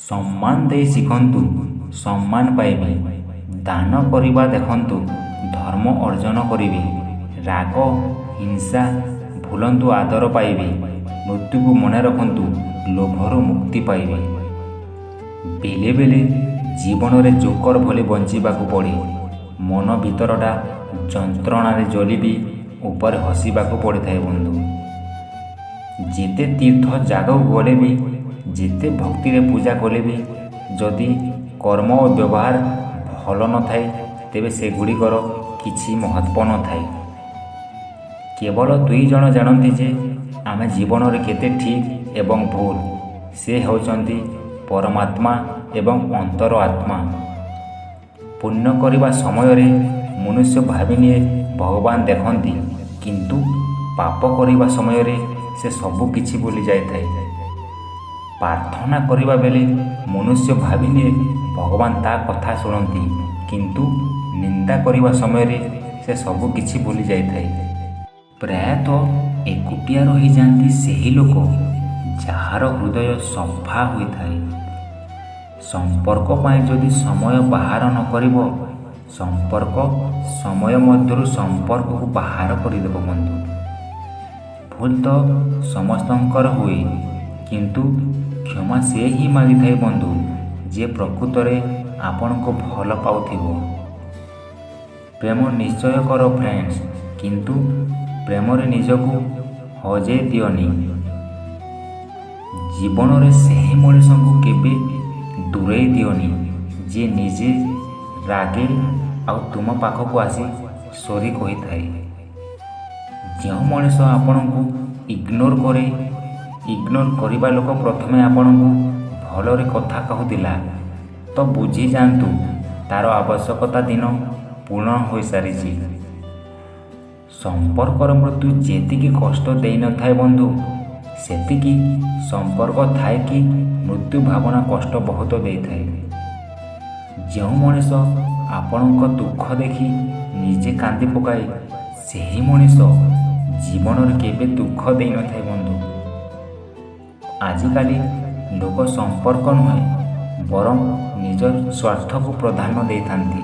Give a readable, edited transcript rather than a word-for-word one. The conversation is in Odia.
ସମ୍ମାନ ଦେଇ ଶିଖନ୍ତୁ, ସମ୍ମାନ ପାଇବେ। ଦାନ କରିବା ଦେଖନ୍ତୁ, ଧର୍ମ ଅର୍ଜନ କରିବେ। ରାଗ ହିଂସା ଭୁଲନ୍ତୁ, ଆଦର ପାଇବେ। ମୃତ୍ୟୁକୁ ମନେ ରଖନ୍ତୁ, ଲୋଭରୁ ମୁକ୍ତି ପାଇବେ। ବେଲେ ବେଲେ ଜୀବନରେ ଜୋକର ଭଳି ବଞ୍ଚିବାକୁ ପଡ଼େ। ମନ ଭିତରଟା ଯନ୍ତ୍ରଣାରେ ଜଳି ବି ଉପରେ ହସିବାକୁ ପଡ଼ିଥାଏ ବନ୍ଧୁ। ଯେତେ ତୀର୍ଥ ଜାଗାକୁ ଗଲେ ବି, ଯେତେ ଭକ୍ତିରେ ପୂଜା କଲେ ବି, ଯଦି କର୍ମ ଓ ବ୍ୟବହାର ଭଲ ନଥାଏ, ତେବେ ସେଗୁଡ଼ିକର କିଛି ମହତ୍ତ୍ୱ ନଥାଏ। କେବଳ ଦୁଇ ଜଣ ଜାଣନ୍ତି ଯେ ଆମେ ଜୀବନରେ କେତେ ଠିକ୍ ଏବଂ ଭୁଲ, ସେ ହେଉଛନ୍ତି ପରମାତ୍ମା ଏବଂ ଅନ୍ତର ଆତ୍ମା। ପୁଣ୍ୟ କରିବା ସମୟରେ ମନୁଷ୍ୟ ଭାବିନିଏ ଭଗବାନ ଦେଖନ୍ତି, କିନ୍ତୁ ପାପ କରିବା ସମୟରେ ସେ ସବୁ କିଛି ଭୁଲି ଯାଇଥାଏ। ପ୍ରାର୍ଥନା କରିବା ବେଳେ ମନୁଷ୍ୟ ଭାବିନିଏ ଭଗବାନ ତା କଥା ଶୁଣନ୍ତି, କିନ୍ତୁ ନିନ୍ଦା କରିବା ସମୟରେ ସେ ସବୁ କିଛି ଭୁଲି ଯାଇଥାଏ। ପ୍ରାୟତଃ ଏକୁଟିଆ ରହିଯାଆନ୍ତି ସେହି ଲୋକ ଯାହାର ହୃଦୟ ସଫା ହୋଇଥାଏ। ସମ୍ପର୍କ ପାଇଁ ଯଦି ସମୟ ବାହାର ନ କରିବ, ସମ୍ପର୍କ ସମୟ ମଧ୍ୟରୁ ସମ୍ପର୍କକୁ ବାହାର କରିଦେବ ବନ୍ଧୁ। ଭୁଲ ତ ସମସ୍ତଙ୍କର ହୁଏ, କିନ୍ତୁ କ୍ଷମା ସେ ହିଁ ମାଗିଥାଏ ବନ୍ଧୁ, ଯିଏ ପ୍ରକୃତରେ ଆପଣଙ୍କୁ ଭଲ ପାଉଥିବ। ପ୍ରେମ ନିଶ୍ଚୟ କର ଫ୍ରେଣ୍ଡସ୍, କିନ୍ତୁ ପ୍ରେମରେ ନିଜକୁ ହଜେଇ ଦିଅନି। ଜୀବନରେ ସେହି ମଣିଷଙ୍କୁ କେବେ ଦୂରେଇ ଦିଅନି, ଯିଏ ନିଜେ ରାଗେ ଆଉ ତୁମ ପାଖକୁ ଆସି ସରି କହିଥାଏ। ଯେଉଁ ମଣିଷ ଆପଣଙ୍କୁ ଇଗ୍ନୋର କରେ, ଇଗ୍ନୋର କରିବା ଲୋକ ପ୍ରଥମେ ଆପଣଙ୍କୁ ଭଲରେ କଥା କହୁଥିଲା, ତ ବୁଝିଯାଆନ୍ତୁ ତା'ର ଆବଶ୍ୟକତା ଦିନ ପୂର୍ଣ୍ଣ ହୋଇସାରିଛି। ସମ୍ପର୍କର ମୃତ୍ୟୁ ଯେତିକି କଷ୍ଟ ଦେଇନଥାଏ ବନ୍ଧୁ, ସେତିକି ସମ୍ପର୍କ ଥାଏ କି ମୃତ୍ୟୁ ଭାବନା କଷ୍ଟ ବହୁତ ଦେଇଥାଏ। ଯେଉଁ ମଣିଷ ଆପଣଙ୍କ ଦୁଃଖ ଦେଖି ନିଜେ କାନ୍ଦି ପକାଏ, ସେହି ମଣିଷ ଜୀବନରେ କେବେ ଦୁଃଖ ଦେଇନଥାଏ ବନ୍ଧୁ। ଆଜିକାଲି ଲୋକ ସମ୍ପର୍କ ନୁହେଁ, ବରଂ ନିଜ ସ୍ୱାର୍ଥକୁ ପ୍ରାଧାନ୍ୟ ଦେଇଥାନ୍ତି।